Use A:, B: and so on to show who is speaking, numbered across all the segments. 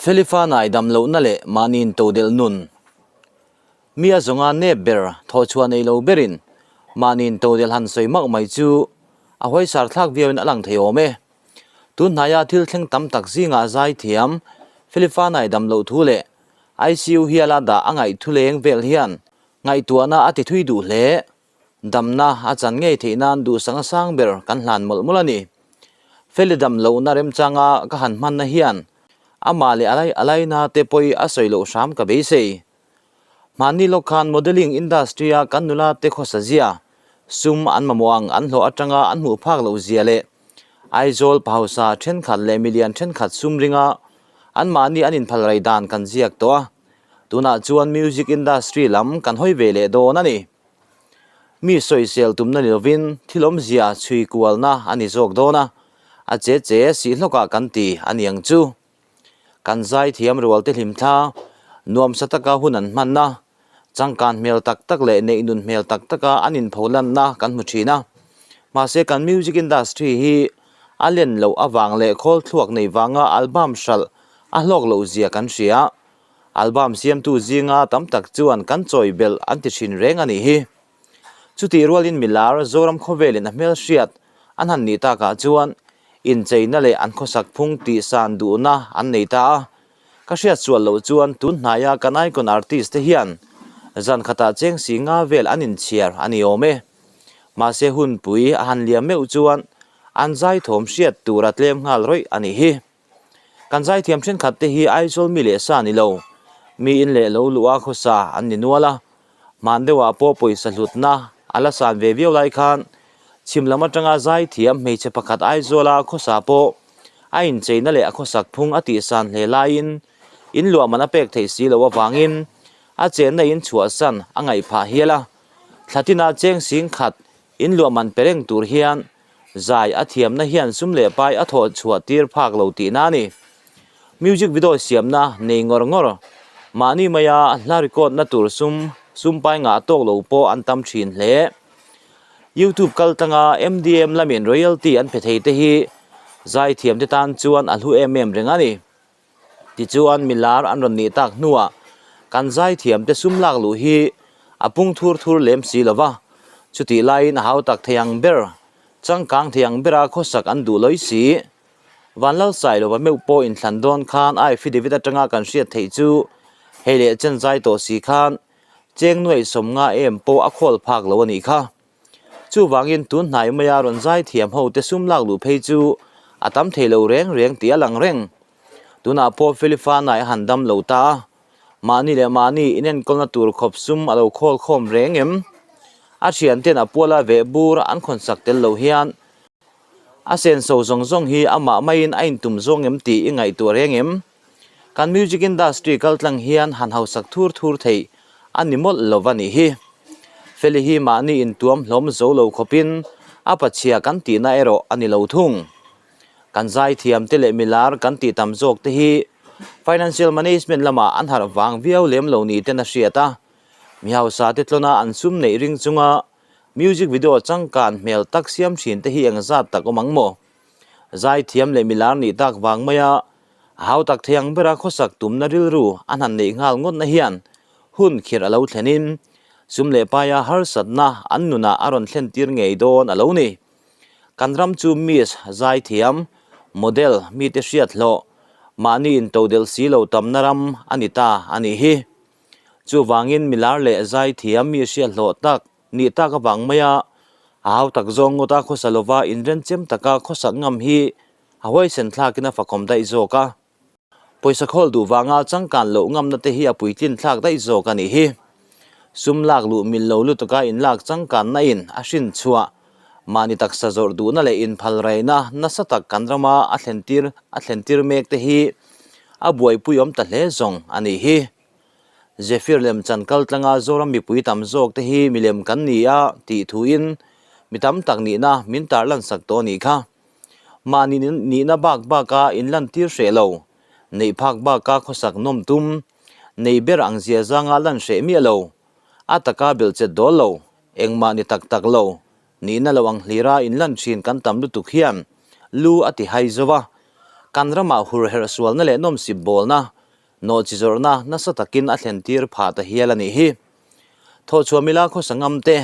A: Felifa nai dam lohna leh mahni intodelh nun. Mi a zawnga nep ber, thawhchhuah nei lo berin mahni intodelh han sawi mak mai chu a huaisar thlak viauin a lang thei awm e. Tun hnaia thil thleng tam tak zingah zaithiam Felifa nai dam loh thu leh ICU hiala dah a ngaih thu leng vel hian ngaihtuahna a ti thui duh hle. Damna a chan ngei theih nan duhsanga sang ber kan hlan mawlh mawlh a ni. Feli dam lohna remchanga ka han hmanna hian amah leh alai alaina te pawi a sawi loh hram ka beisei. Hmanni lawk khan modelling industry a kan nula te khawsa zia, sum an mamawh ang an hlawh atanga an hmuh phak loh zia leh Aizawl pahausa thenkhat leh milian thenkhat sum ringa anmahni an inphal rei dan kan ziak tawh a. Tunah chuan music industry lam kan hawi ve leh dawn a ni. Mi sawisel tumna ni lovin thil awmzia chhui kualna a ni zawk dawn a, a che che sih hlawkah kan ti a ni ang chu. Kan zaithiam rualte hlimthla, nuamsa taka hun an hmanna, changkan hmel tak tak leh neihnun hmel tak taka an inpholanna kan hmu thin a. Mahse kan music industry hi a len loh avang leh khawl thluak nei vanga album hralh a hlawk loh zia kan hria. Album siamtu zinga tam tak chuan kan chawi belh an ti thin reng a nih hi. Chutih rualin milar Zoram khawvelin a hmelhriat an han nih takah chuan incheina leh an khawsak phung tih san duhna an nei ta a. Ka hriat sual loh chuan tun hnaia kan icon artist te hian zan khatah cheng si nga vel an inchhiar a ni awm e. Mahse hunpui a han liam meuh chuan an zaithawm hriat tur a tlem nghal rawih a nih hi. Kan zaithiam thenkhat te hi Aizawl mi leh sa ni lo, mi in leh lo luh a khawsa an ni nual a, hman deuhah pawh pawisa hlutna a la san ve viau lai khan chhim lam atanga zaithiam hmeichhe pakhat Aizawla khawsa pawh a incheina leh a khawsak phung a tihsan hle laiin in luah man a pek theih si loh avangin a chenna in chhuahsan a ngaih phah hial a, thlatina cheng sing khat in luah man pe reng tur hian Zai a thiamna hian sum leh pai a thawh chhuah tir phak lo tihna a ni. Music video siamna nei ngawr ngawr, mahni maia hla record na tur sum, sum pai ngah tawk lo pawh an tam thin hle. YouTube kal tanga MDM lamin royalty an pe thei te hi zai thiamte tan chuan a hlu em em reng a ni. Tichuan milar an rawn nih tak hnuah kan zaithiamte sum lak luh hi a pung thur thur lem si lo va, chutih laiin a hau tak thei ang ber, changkang thei ang bera khawsak an duh lawi si. Vanlalsai lova meuh pawh inthlan dawn khan a affidavit atanga kan hriat theih chu hei leh chen zai tawh si khan cheng nuaih sawmnga em pawh a khawl phak lo a nih kha. Chuvangin tun hnai maia rawn zaithiam ho te sum lak luh phei chu a tam thei lo reng reng tih a lang reng. Tunah pawh Felifa nai a han dam lo ta a, mahni leh mahni inenkawlna tur khawp sum a lo khawl khawm reng em? A thianten a puala veh bur an khawnsak tel lo hian a senso zawng zawng hi amah maiin a intum zawng em tih i ngaihtuah reng em? Kan music industry kaltlang hian han hausak thur thur theih a ni mawlh lo va nih hi. Feli hi mahni intuam hlawm zo lo khawpin a pachhia kan tihna erawh a ni lo thung. Kan zaithiam te leh milar kan tih tam zawk te hi financial management lamah an harh vang viau lem lo ni ten a hriat a. Mi hausa te tlawna an sum neih ring chunga music video changkan hmel tak siam thin te hi engzat tak awm ang maw? Zaithiam leh milar nih tak vang maia a hau tak thei ang bera khawsak tumna rilru a hnan neih nghal ngawtna hian hun khirh a lo thlenin sum leh paia harsatna an nunah a rawn thlen tir ngei dawn a lo ni. Kan ram chu Miss Zaithiam, Model, mite hriat hlawh, mahni intodelh si lo tamna ram a ni ta a nih hi. Chuvangin milar leh zaithiam mi hriat hlawh tak Nih tak avang maia a hau tak zawng ngawta khawsa lova inrenchem taka khawsak ngam hi a huaisen thlakin a fakawm daih zawk a. Pawisa khawl duh vanga changkan loh ngamna te hi a puitlin thlak daih zawk a nih hi. Sum lak luh mil lo lutuka inlak changkanna in a hrin chhuah mahni taksa zawrh duhna leh inphal raina nasa tak kan rama a thlentir a thlentir mek te hi a buaipui awm ta hle zawng a nih hi. Zephyr lemchan kaltlanga Zoram mipui tam zawk te hi milem kan ni a tih thuin mi tam tak nihna min tarlan sak tawh a nih kha. Mahni nihna bak baka inlantir hreh lo, neih phak baka khawsak nawm tum, nei ber ang zia zanga lan hreh miah lo, a taka belhchet dawl lo, engmah ni tak tak lo, nihna lo ang hlira inlan thin kan tam lutuk hian lu a ti hai zo a, kan ramah hurherh sualna leh nawmsip bawlna. Nawhchizawrhna nasa takin a thlentir phah ta hial a nih hi. Thawhchhuah mila khawsa ngam te,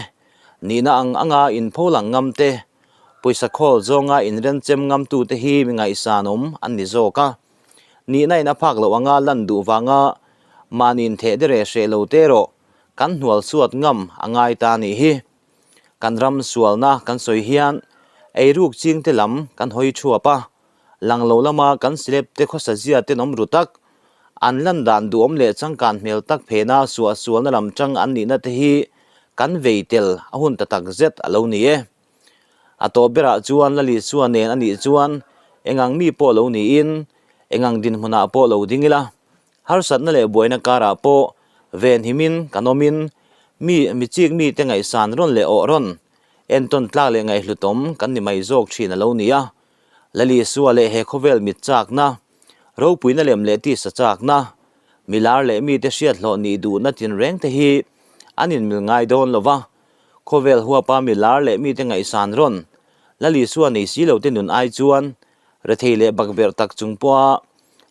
A: nihna ang anga inpho lang ngam te, pawisa khawl zawnga inrenchem ngamtute hi mi ngaihsanawm an ni zawk a. Nihna in a phak loh anga lan duh vanga mahni intheh dere hreh lo te erawh kan hnual suat ngam a ngai ta a nih hi. Kan ram sualna kan sawi hian eiruk chingte lam kan hawi thuap a, Lang lo lama kan celeb te khawsa zia tenawm ru tak, an lan dan duhawm leh changkan hmel tak phena suahsualna lam tang an nihna te hi kan vei tel a hun ta tak zet a lo ni e. A tawp berah chuan Lalisua nen a nih chuan engang mi pawh lo niin engang dinhmunah pawh lo ding ila, harsatna leh buaina karah pawh venhimin kan awmin mi mi chik mite ngaihsan rawn leh awh rawn entawn tlak leh ngaihhlutawm kan ni mai zawk thin a lo ni a. Lalisua leh he khawvel mit chakna, ropuina lem leh tisa chakna, milar leh mite hriat hlawh nih duhna tinreng te hi an inmil ngai dawn lo va, khawvel huapa milar leh mite ngaihsan rawn Lalisua nei si lo te nun ai chuan rethei leh bakberh tak chung pawha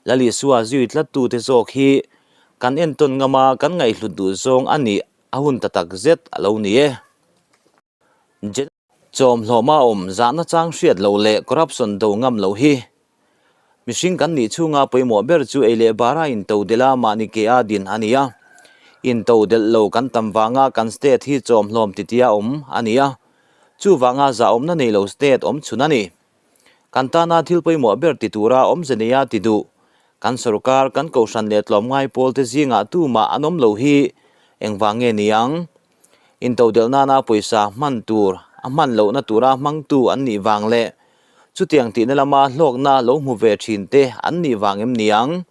A: Lalisua zui tlattute zawk hi kan entawn ngama kan ngaihhlut duh zawng a nih a hun ta tak zet a lo ni e. Chawmhlawma awm zahna chang hriat loh leh corruption do ngam loh hi mihring kan nih chhunga pawimawh ber chu ei leh bara intodelh a mahni ke a din a ni a. Intodelh lo kan tam vanga kan state hi chawmhlawm titia awm a ni a, chuvanga zahawmna nei lo state awm chhun a ni. Kan tana thil pawimawh ber ti tura awmze neia ti duh kan sorkar, kan kohhran leh tlawmngai pawlte zingah tumah an awm lo hi engvang nge ni ang? Intodelh nana pawisa hman tur a hman lohna tura hmangtu an nih vang leh chutiang tihna lama hlawkna lo hmu ve thin te an nih vang em ni ang?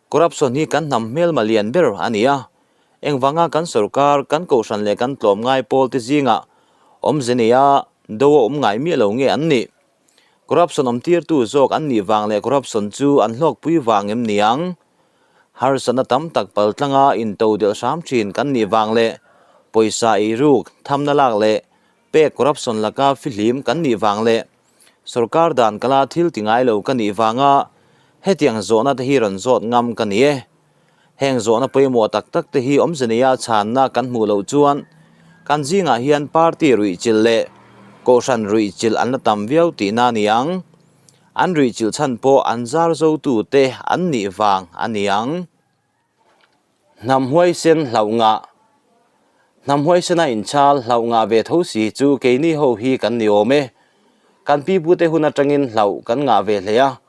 A: Corruption hi kan hnam hmelma lian ber a ni a, engvanga kan sorkar, kan kohhran leh kan tlawmngai pawl te zingah awmze neia do a awm ngai miah lo nge an nih? Corruption awmtirtu zawk an nih vang leh corruption chu an hlawkpui vang em ni ang? Harsatna tam tak paltlanga intodelh hram thin kan nih vang leh pawisa eiruk, thamna lak leh pek corruption laka fihlim kan nih vang leh sorkar dan kala thil ti ngai lo ka nih vanga hetiang zawhna te hi rawn zawt ngam ka ni e. Heng zawhna pawimawh tak tak te hi awmze neia chhanna kan hmuh loh chuan kan zingah hian party ruihchilh leh kohhran ruihchilh an la tam viau tihna a ni ang. An ruihchilh chhan pawh an zar zotute an nih vang a ni ang. Hnam huaisen hlauh ngah Hnam huaisena inchal hlauh ngah ve tho si chu keini ho hi kan ni awm e. Kan pipute hun atangin hlauh kan ngah ve hle a.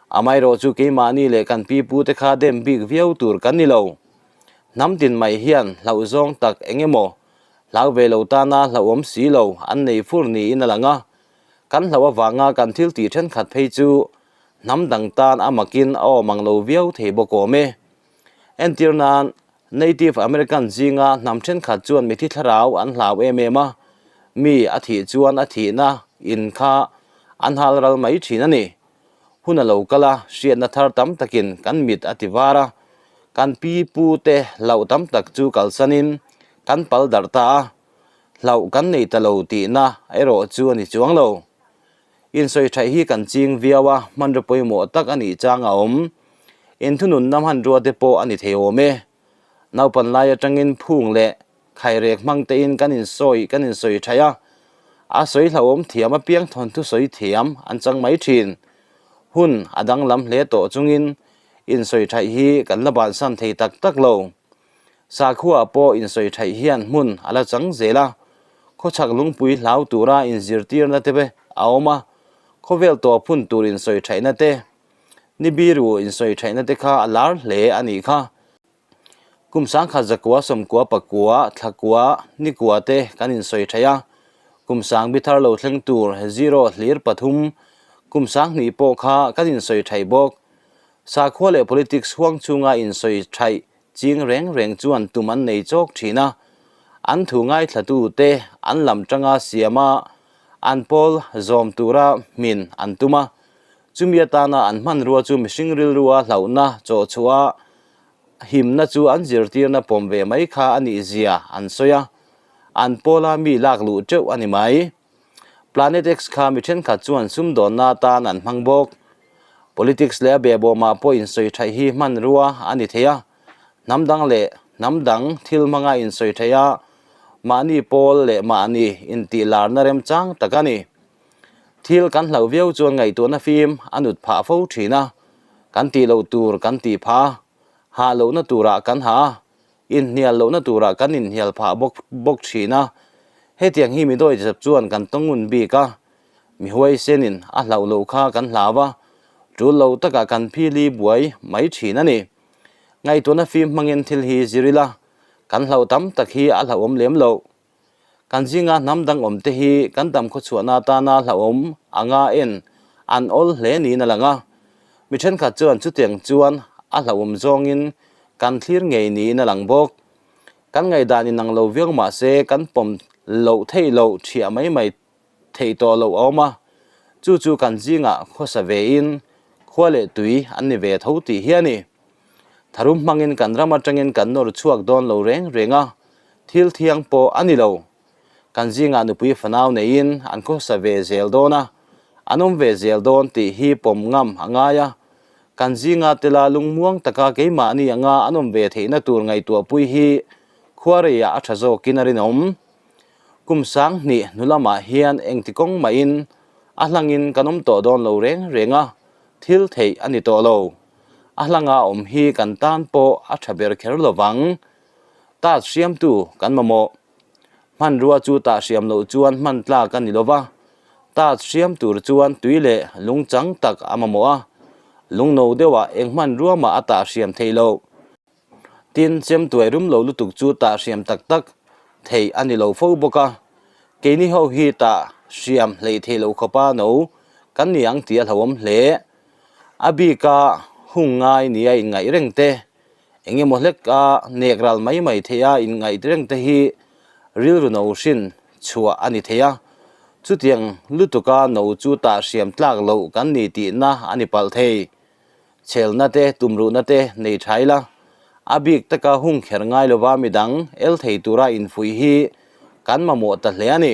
A: Amaherawh chu keimahni leh kan pipute kha dem bik viau tur kan ni lo. Hnam tin mai hian hlauh zawng tak eng emaw hlau ve lo tana hlauhawm si lo an nei fur niin a lang a. Kan hlauh avanga kan thil tih thenkhat phei chu hnam dang tan a makin a awm ang lo viau thei bawk awm e. Entir nan, Native American zinga hnam thenkhat chuan mithi thlarau an hlau em em a, mi a thih chuan a thihna in kha an hal ral mai thin a ni. Hun a lo kal a, hriatna thar tam takin kan mit a ti var a, kan pi pu te hlauh tam tak chu kalsanin kan pal darh ta a, hlauh kan nei ta lo tihna erawh chu a ni chuang lo. Insawi thaih hi kan ching viau a, hmanraw pawimawh tak a nih chang a awm. Inthununna hmanrua te pawh a ni thei awm e. Naupan lai atangin phung leh khairek hmang tein kan insawi kan insawi thaih a, a sawi hlauhawm thiam apiang thawnthu sawi thiam an chang mai thin. Hun a danglam hle tawh chungin insawi thaih hi kan la bansan thei tak tak lo. Sakhuaah pawh insawi thaih hian hmun a la chang zel a, khawchhak lungpui hlau tura inzirtirna te a awm a, khawvel tawp hun tur insawi thaihna te, Nibiru insawi thaihna te kha a lar hle a nih kha. Kum sangkhat zakua sawmkua pakua thlakua nikua te kan insawi thaih a, kum sang bi thar lo thleng tur zero hlir pathum kum sanghnih pawh kha kan insawi thaih bawk. Sakhua leh politics huang chunga insawi thaih ching reng reng chuan tum an nei chawk thin a, an thu ngaithlatute an lam tanga siam a, an pawl zawm tura hmin an tum a. Chumi atana an hmanrua chu mihring rilrua hlauhna chawhchhuah a, himna chu an zirtirna pawm ve mai kha a nih zia an sawi a, an pawla mi lak luh teuh a ni mai. Planet-X kha mi thenkhat chuan sumdawnna atan an hmang bawk. Politics leh a behbawmah pawh insawi thaih hi hmanrua a ni thei a, hnam dang leh hnam dang thil hmanga insawi thaih a, mahni pawl leh mahni intih larna remchang tak a ni. Thil kan hlauh viau chuan ngaihtuahna fim a nut phah fo thin a, kan tih loh tur kan tih phah a, hah lohna turah kan hah a, inhnial lohna turah kan inhnial phah bawk bawk thin a. Hetiang hi mi dawihzep chuan kan tawngun bik a, mi huaisenin a hlauh loh kha kan hlau a, tul lo takah kan phili buai mai thin a ni. Ngaihtuahna fim hmangin thil hi zir ila, kan hlauh tam tak hi a hlauhawm lem loh. Kan zinga hnam dang awmte hi kan dam khawchhuahna atana hlauhawm anga en an awl hle niin a lang a. Mi thenkhat chuan chutiang chuan a hlauhawm zawngin kan thlir ngei niin a lang bawk. Kan ngaihdan inang lo viau mah se kan pawm loh theih loh thiah mai mai theih tawh loh a awm a, chu chu kan zingah khawsa vein khua leh tui an ni ve tho tih hi a ni. Tharum hmangin kan ram atangin kan nawr chhuak dawn lo reng reng a, thil thiang pawh a ni lo. Kan zingah nupui fanau neiin an khawsa ve zel dawn a, an awm ve zel dawn tih hi pawm ngam a ngai a. Kan zinga tela lungmuang taka keimahni anga an awm ve theihna tur ngaihtuahpui hi khuareiah a tha zawkin a rinawm. Kum sang hnih hnu lamah hian engti kawng mahin a hlangin kan awm tawh dawn lo reng reng a, thil theih a ni tawh lo. A hlanga awm hi kan tan pawh a tha ber kher lo vang. Tat hriamtu kan mamawh. Hmanrua chu tah hriam loh chuan hman tlak a ni lo va, tat hriam tur chuan tui leh lungchang tak a mamawh a, lungno deuhah eng hmanrua mah a tah hriam theih loh. Tin, chem tuai rum lo lutuk chu tah hriam tak tak theih a ni lo fo bawk a, keini ho hi tah hriam hleih theih loh khawpa no kan ni ang tih a hlauhawm hle. A bika hung ngai nia inngaih reng te, eng emaw hlek a nek ral mai mai theih a inngaih reng te hi rilru no hrin chhuah a ni thei a, chutiang lutuka no chu tah hriam tlak loh kan ni tihna a ni palh thei. Chhelna te, tumruhna te nei tha ila, a bik taka hung kher ngai lova midang el thei tura infuih hi kan mamawh ta hle a ni.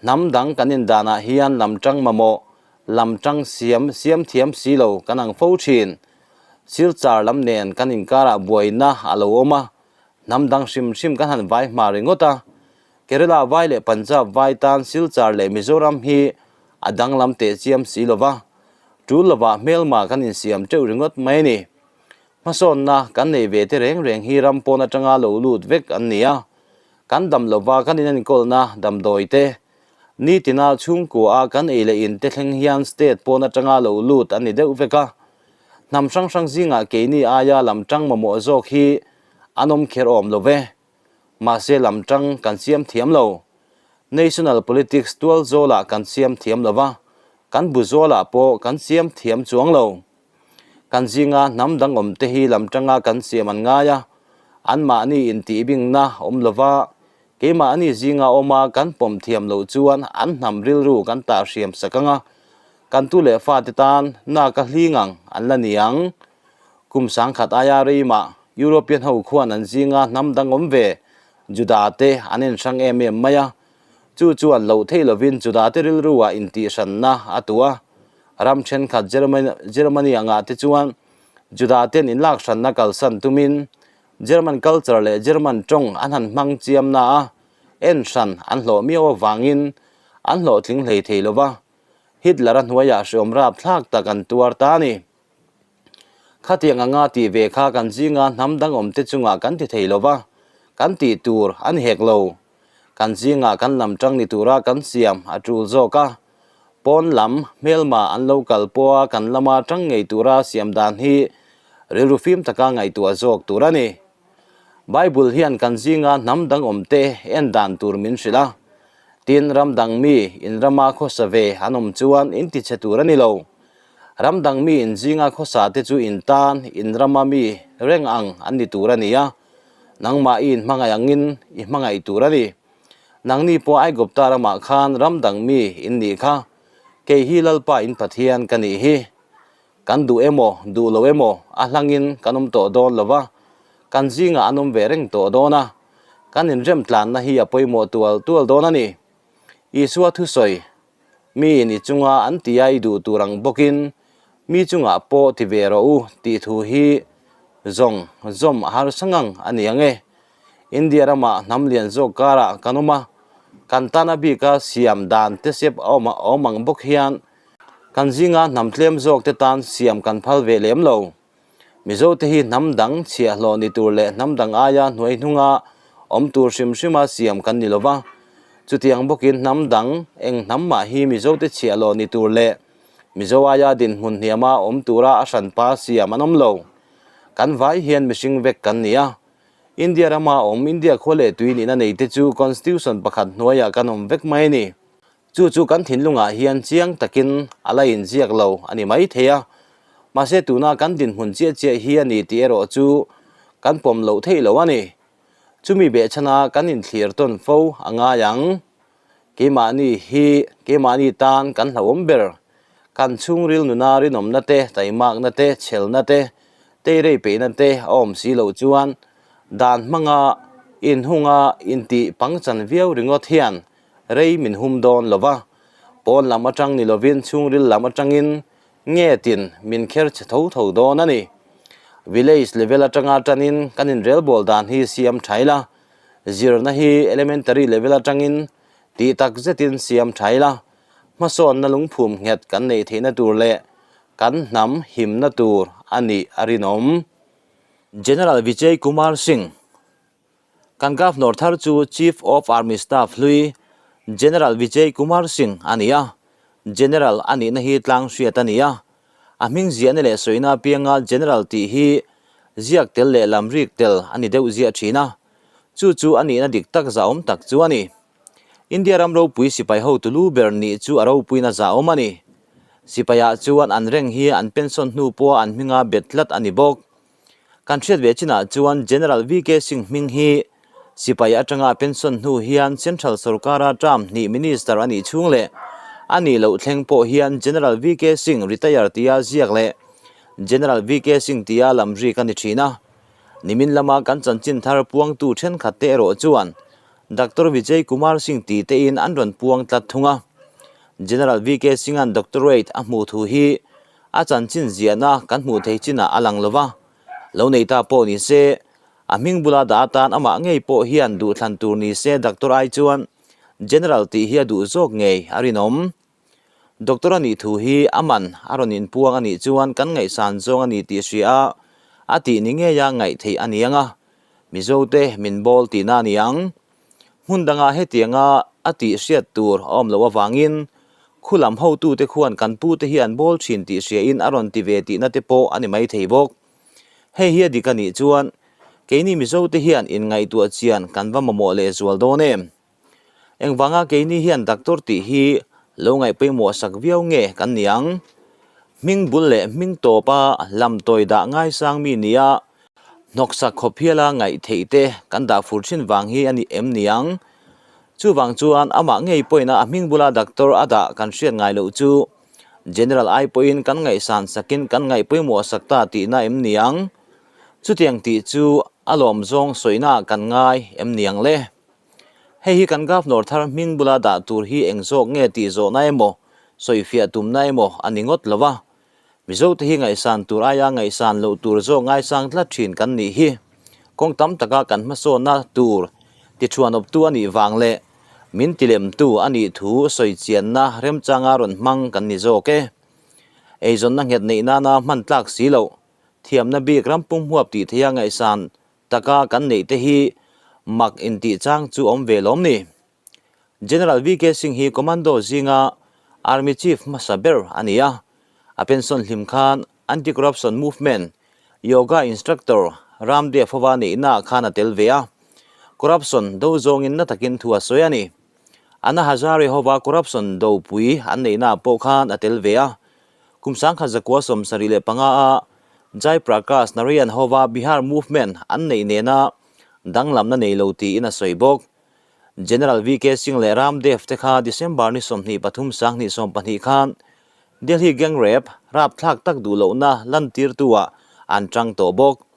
A: Hnam dang kan indanah hian lam tang mamawh, lam tang siam siam thiam si lo kan ang fo thin. Silchar lam nen kan inkarah buaina a lo awm a, hnam dang hrim hrim kan han vai hma ringawt a. Kerala vai leh Punjab vai tan Silchar leh Mizoram hi a danglam tehchiam si lova, Tul lovah hmelma kan insiam teuh ringawt mai a ni. Hmasawnna kan nei ve te reng reng hi ram pawn atanga lo lut vek an ni a. Kan dam lova kan inenkawlna damdawi te, nitina chhungkua a kan ei leh in te thleng hian state pawn atanga lo lut an ni deuh vek a. Hnam hrang hrang zingah keini aia lam tang mamawh zawk hi an awm kher awm lo ve. Mahse lam tang kan siam thiam lo. National politics tual zawlah kan siam thiam lo va, kan bu zawlah pawh kan siam thiam chuang lo. Kan zinga hnam dang awm te hi lam tanga kan siam an ngai a, anmahni intihbingna awm lo va, keimahni zinga awma kan pawm thiam loh chuan an hnam rilru kan tah hriam sak ang a, kan tu leh fate tan naka hling ang an la ni ang. Kum sangkhat aia reimah European ho khuan an zinga hnam dang awm ve Juda te an inhrang em em mai a, chu chuan loh theih lovin Juda te rilruah intihhranna a tu a. Ram thenkhat Germany angah te chuan Juda ten inlakhranna kalsan tumin German culture leh German tawng an han hmang chiam na a, enhran an hlawh miau avangin an hlawhtling hlei thei lova, Hitler-a hnuaiah hreawm rapthlak tak an tuar ta a ni. Khatiang anga tih ve kha kan zinga hnam dang awmte chungah kan ti thei lo va, kan tih tur a ni hek lo. Kan zingah kan lam tang ni tura kan siam a tul zawk a, pawn lam hmelma an lo kal pawha kan lama tang ngei tura siam dan hi rilru fim taka ngaihtuah zawk tur a ni. Bible hian kan zinga hnam dang awmte en dan tur min hrilh a, tin ram dang mi in rama khawsa ve an awm chuan in ti chhe tur a ni lo. Ram dang mi in zinga khawsa te chu in tan in rama mi reng ang an ni tur a ni a, nangmah i inhmangaih angin i hmangaih tur a ni. Nangni pawh Aigupta ramah khan ram dang mi in nih kha, kei hi Lalpa in Pathian ka nih hi. Kan duh emaw, duh lo emaw a hlangin kan awm tawh dawn lo va, kan zingah an awm ve reng tawh dawn a, kan inremtlanna hi a pawimawh tual tual dawn a ni. Isua thusawi. Miin i chunga an tia i duh tur ang bawkin Mi chungah pawh ti ve rawh u tih thu hi zawng zawm a harsa ngang a ni ang e. India ramah hnam lian zawk karah kan awm a, kan tana bika siam dan te sep a awm a awm ang bawk hian kan zinga hnam tlem zawk te tan siam kan phal ve lem lo. Mizo te hi hnam dang chhiahhlawh ni tur leh hnam dang aia hnuai hnunga awm tur hrim hrima siam kan ni lova, chutiang bawkin hnam dang eng hnam mah hi Mizo te chhiahhlawh ni tur leh Mizo aia dinhmun hniama awm tura a hranpa siam an awm lo. Kan vai hian mihring vek kan ni a. India rama awm India khua leh tui nihna neite chu Constitution pakhat hnuaiah kan awm vek mai a ni. Chu chu kan thinlungah hian chiang takin a la inziak lo a ni mai thei a. Mahse tuna kan dinhmun chiah chiah hi a ni tih erawh chu kan pawm loh theih lo a ni. Chumi behchhana kan inthlir tawn fo a ngai ang. Keimahni hi keimahni tan kan hlauhawm ber. Kan chhungril nuna rinawmna te, taimakna te, chhelna te, teirei peihna te a awm si loh chuan dan hmanga inhunga intih pangchan viau ringawt hian rei min hum dawn lo va, pawn lam atang ni lovin chhungril lam atangin nge tin min kher che tho tho dawn a ni. Village level atanga tanin kan inrelbawl dan hi siam tha ila, zirna hi elementary level atangin tih tak zetin siam tha ila, hmasawnna lungphum nghet kan neih theihna tur leh kan hnam himna tur a nih a rinawm. General Vijay Kumar Singh. Kan Governor thar chu Chief of Army Staff hlui General Vijay Kumar Singh a ni a, General a nihna hi tlang hriat a ni a. A hming ziahna leh sawina apianga General tih hi ziak tel leh lam rik tel a ni deuh ziah thin a, chu chu a nihna dik tak zahawm tak chu a ni. India ram ropui sipai hotu lu ber nih chu a ropuina zahawm a ni. Sipaiah chuan an reng hi an pension hnu pawha an hminga bet tlat a ni bawk. Kan hriat ve chinah chuan General VK Singh hming hi sipai atanga pension hnu hian Central sorkara term hnih minister a nih chhung leh a nih loh thleng pawh hian General VK Singh retire tia ziak leh General VK Singh tia lam rik a ni thin a. Nimin lama kan chanchin thar puangtu thenkhat te erawh chuan Doctor Vijay Kumar Singh ti tein an rawn puang tlat thung a. General VK Singh-a'n doctorate a hmuh thu hi A chanchin ziahna kan hmuh theih chinah a lang lova, lo nei ta pawh ni se, a hming bula dah atan amah ngei pawh hian duhthlan tur ni se Doctor ai chuan General tih hi a duh zawk ngei a rinawm. Doctor a nih thu hi a man a rawn inpuang a nih chuan kan ngaihsan zawng a ni tih hria a, a tih ni ngeia ngaih theih a ni ang a, Mizote min bawl tihna a ni ang. Hmun dangah hetianga a tih hriat tur a awm loh avangin khulam hotute khuan kan pute hi an bawl thin tih hriain a rawn ti ve tihna te pawh a ni maithei bawk. Hei hi a dik a nih chuan keini Mizote hian inngaihtuah chian kan va mamawh lehzual dawn em? Engvanga keini hian doctor tih hi lo ngaih pawimawh sak viau nge kan ni ang? Hming bul leh hming tawpa lam tawi dah ngaisang mi nia Hnawksak khawp hiala ngaih theih te kan dah fur thin vang hi a ni em ni ang? Chuvang chuan amah ngei pawhin a hming bula doctor a dah kan hriat ngai loh chu General ai pawhin kan ngaihsan sakin kan ngaih pawimawh sak ta tihna em ni ang? Chutiang tih chu a lawm zawng sawina kan ngai em ni ang le? Hei hi kan Governor thar hming bula dah tur hi eng zawk nge tih zawhna emaw sawifiah tumna emaw a ni ngawt lo va. Mizote hi ngaihsan tur aia ngaihsan loh tur zawk ngaisang tlat thin kan nih hi. Kawng tam taka kan hmasawnna tur tichhuanawptu a nih vang leh min tilemtu a nih thu sawi chianna remchanga rawn hmang kan ni zawk e. Eizawnna nghet neih nana hman tlak si loh, thiamna bik ram pumhuap tih theiha ngaihsan taka kan neih te hi mak intih chang chu awm ve lawm ni. General VK Singh hi Commando zinga Army Chief hmasa ber a ni a, a pension hlim khan Anti-Corruption Movement Yoga Instructor Ramdev hova neihnaah khan a tel ve a, corruption do zawngin na takin thu a sawi a ni. Anna Hazare hova corruption dopui an neihnaah pawh khan a tel ve a, kum 1975 a Jai Prakash Narayan hova Bihar Movement an neih nena danglamna nei lo tiin a sawi bawk. General VK Singh leh Ram Dev te kha December ni 23 2020 khan Delhi gang rape rapthlak tak duh lohna lantirtu-ah an tang tawh bawk.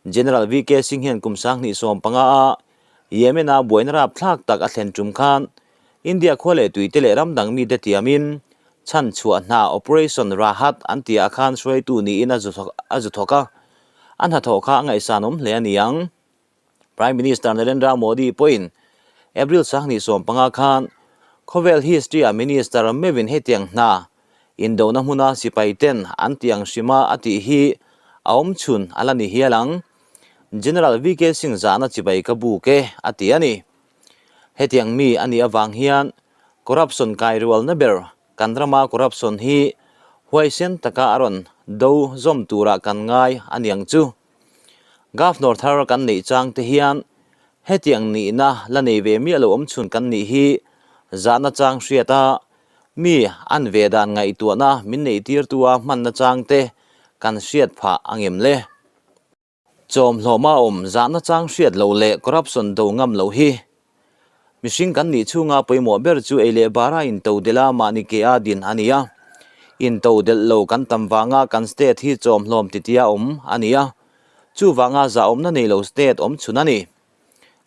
A: General VK Singh hian kum 2015 a Yemen-a buaina rapthlak tak a thlen tum khan India khua leh tuite leh ram dang mite tiamin Chhanchhuah hna Operation Rahat an tihah khan hruaitu niin a zu thawk a, a hnathawh kha a ngaihsanawm hle a ni ang. Prime Minister Narendra Modi pawhin April 2015 khan khawvel history-ah Minister meuhin hetiang hna indona hmuna sipai ten an tih ang hrima a tih hi a awm chhun a la ni hial ang. General VK Singh zahna chibai ka buk e a ti a ni. Hetiang mi a nih avang hian corruption kai rualna ber kan rama corruption hi huaisen taka a rawn do zawm turah kan ngai a niang chu. Governor thar kan neih chang te hian hetiang nihna la nei ve miah lo awm chhun kan nih hi zahna chang hriat a, mi an ve dan ngaihtuahna min neih tirtu a hmanna chang te kan hriat phah angem le? Chawmhlawma awm zahna chang hriat loh leh corruption do ngam loh hi mihring kan nih chhunga pawimawh ber chu ei leh bara intodelh a mahni ke a din a ni a. Intodelh lo kan tam vanga kan state hi chawmhlawm titia awm a ni a, chuvanga zahawmna nei lo state awm chhun a ni.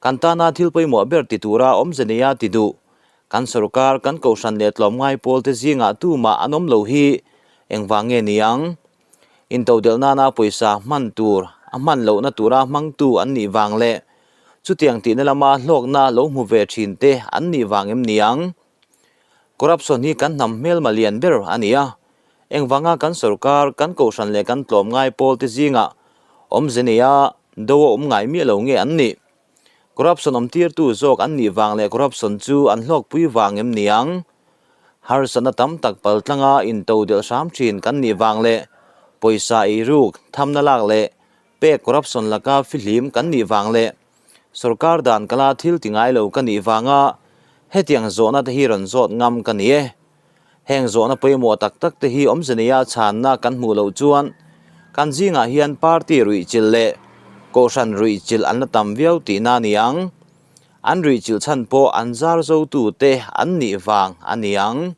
A: Kan tana thil pawimawh ber ti tura awmze neia ti duh kan sorkar, kan kohhran leh tlawmngai pawlte zingah tumah an awm lo hi engvang nge ni ang? Intodelh nana pawisa hman tur a hman lohna tura hmangtu an nih vang leh chutiang tihna lama hlawkna lo hmu ve thin te an nih vang em ni ang? Corruption hi kan hnam hmelma lian ber a ni a, engvanga kan sorkar, kan kohhran leh kan tlawmngai pawl te zingah awmze neia do a awm ngai miah lo nge an nih? Corruption awmtirtu zawk an nih vang leh corruption chu an hlawkpui vang em ni ang? Harsatna tam tak paltlanga intodelh hram thin kan nih vang leh pawisa eiruk, thamna lak leh pek corruption laka fihlim kan nih vang leh sorkar dan kala thil ti ngai lo ka nih vanga hetiang zawhna te hi rawn zawt ngam ka ni e. Heng zawhna pawimawh tak tak te hi awmze neia chhanna kan hmuh loh chuan kan zingah hian party ruihchilh leh kohhran ruihchilh an la tam viau tihna a ni ang. An ruihchilh chhan pawh an zar zotute an nih vang a ni ang.